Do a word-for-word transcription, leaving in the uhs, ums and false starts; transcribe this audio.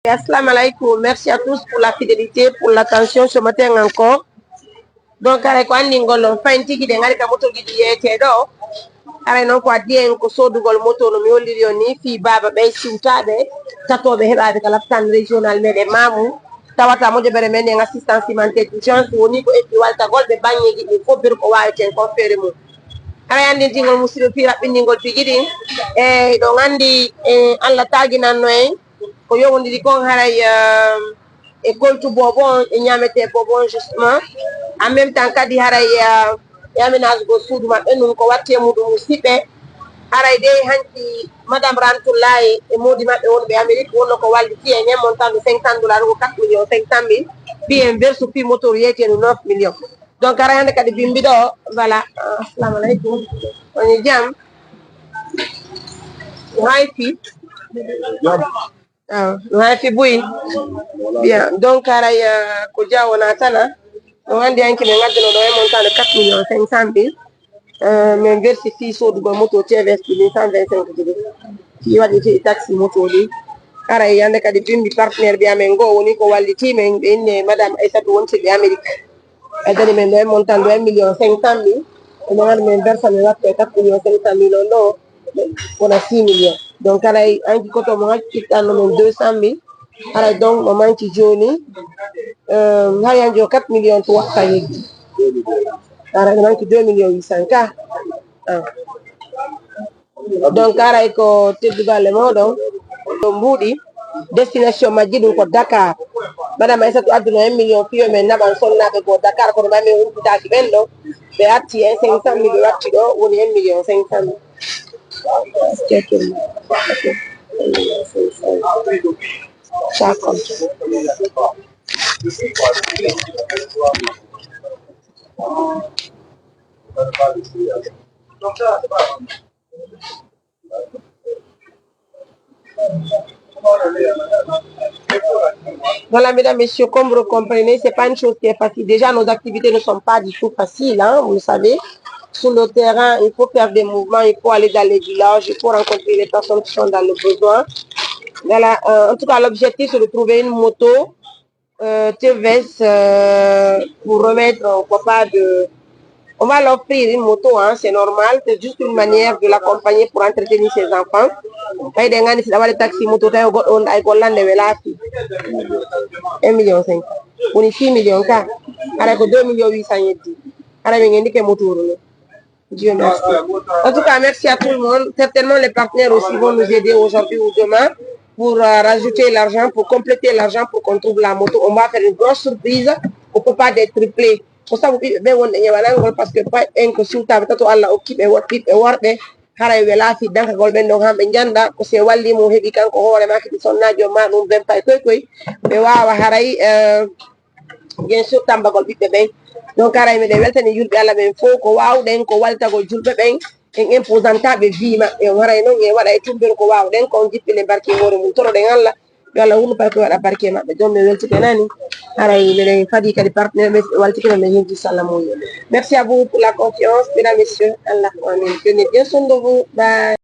Assalamu alaikum. Merci à tous pour la fidélité, pour l'attention ce matin encore. Donc, haray ko anndingol on fayin tigi ɗen ari ka moto giɗi yeetee ɗo. Haray non ko addi en ko soodugol moto no mi holliri on ni fii baaba ɓen siwtaaɓe tatooɓe heɓaaɓe ka laptaan régional meɗen Maamu. Tawata moƴƴere men en assistance humanitaire d'urgence woni ko eɓɓi waltagol ɓe baŋŋeeji ɗin fof bir ko waaweten kon feere mum. Haray anndintingol musiɗɓe fii raɓɓinndingol piiji ɗin. E ɗon anndi e Allah taaginanno en ko yowondiri kon haray, eh, e koltu boobo on, e ñaametee boobo on, justement. En même temps kadi haray, eh, e aménagegol suudu maɓɓe, ɗun ko watti e muɗum musiɓɓe. Haray dey hanki Madame Ramatoulaye e moodi maɓɓe wonɓe Amérique wonno ko walliti en, en montant de cinq cents dollars ko quatre millions cinq cent mille. Fii en versu fii motoru yeeteendu neuf millions. Donc, haray hannde kadi bimbi ɗo, voilà. Ah, assalamu alaikum. On est jam. Hi, Pi. Ah, no hay fi buy. Bien. Donc, haray, ah, ko Dia o naatana. On anndi hanki men ngadduno ɗo e montant de quatre millions cinq cent mille. Euh, men versi fii soodugol moto T V S ɗin cent vingt-cinq ji ɗin. Fii waɗi fii taxi moto ɗin. Haray hannde kadi bimbi partenaire ɓe amen goo woni ko walliti men, ɓe inne Madame Aissatou wonti ɓe Amérique. Addani men ɗo e montant ɗo un million cinq cent mille. Ko men ari men versa men watta e quatre millions cinq cent mille on ɗo. Wona six millions. Donc, haray anki koto mo hakkittanno men deux cent mille. Haray donc, mo manki jooni, euh, haray anki o quatre millions trois ka yeddi. Haray no manki deux millions huit cent ka. Ah. Donc, haray ko teddugal e mooɗon. Ɗo mbuuɗi, destination majji ɗum ko Dakar. Madame Aissatou adduno un million fiyo men naɓan sonnaaɓe goo Dakar, kono ma min humpitaaki ɓen ɗo. Ɓe arti un cinq cent mille ɓe watti ɗo, woni un million cinq cent mille. Ça compte. Voilà, mesdames, messieurs, comme vous le comprenez, c'est pas une chose qui est facile. Déjà, nos activités ne sont pas du tout faciles, hein, vous le savez. Sur le terrain, il faut faire des mouvements, il faut aller dans les villages, il faut rencontrer les personnes qui sont dans le besoin. Voilà, euh, en tout cas, l'objectif, c'est de trouver une moto euh, T V S, euh, pour remettre au papa de... On va l'offrir une moto, hein, c'est normal. C'est juste une manière de l'accompagner pour entretenir ses enfants. Kay ɗe nganndi si ɗa waɗi taxi moto tawi goɗɗo on ay gollande welaa fii. Un million cinq. Woni six millions ka. Haray ko deux millions huit cents yeddi. Haray min nganndi ke moto ɗum. Dieu merci. En tout cas, merci à tout le monde. Certainement, les partenaires aussi vont nous aider aujourd'hui ou demain pour euh, rajouter l'argent, pour compléter l'argent pour qu'on trouve la moto. On va faire une grosse surprise au papa des triplés. Ko sabu ɓiɓɓe ɓe wonɓe ɲewalangol, parce que pay en ko siwtaaɓe tato, Allah okki ɓe wor-, ɓiɓɓe worɓe, haray ɓe laafi dankagol ɓen ɗon, han ɓe njannda ko si walli mo heɓi kanko hoore maa kadi sonnaajo ma ɗum ben pay koy koy, ɓe waawa haray, euh, bien sûr, tambagol ɓiɓɓe ɓen. Donc, haray miɗen weltani julɓe Allah ɓen fow ko waawɗen ko walitagol julɓe ɓen, en imposantaaɓe vie maɓɓe on. Haray non en waɗa e tummbere ko waawɗen ko on jippine barke e hoore mum. Toroɗen Allah, yo Allah wurnu pay ko waɗa barke e maɓɓe. Donc, mi weltike nani. Haray miɗen fadi kadi partenaire ɓe, ɓe waltike no ɓe hewji sallamuyo. Merci à vous pour la confiance, mesdames, messieurs. Allah ko amin. Prenez bien soin de vous. Bye.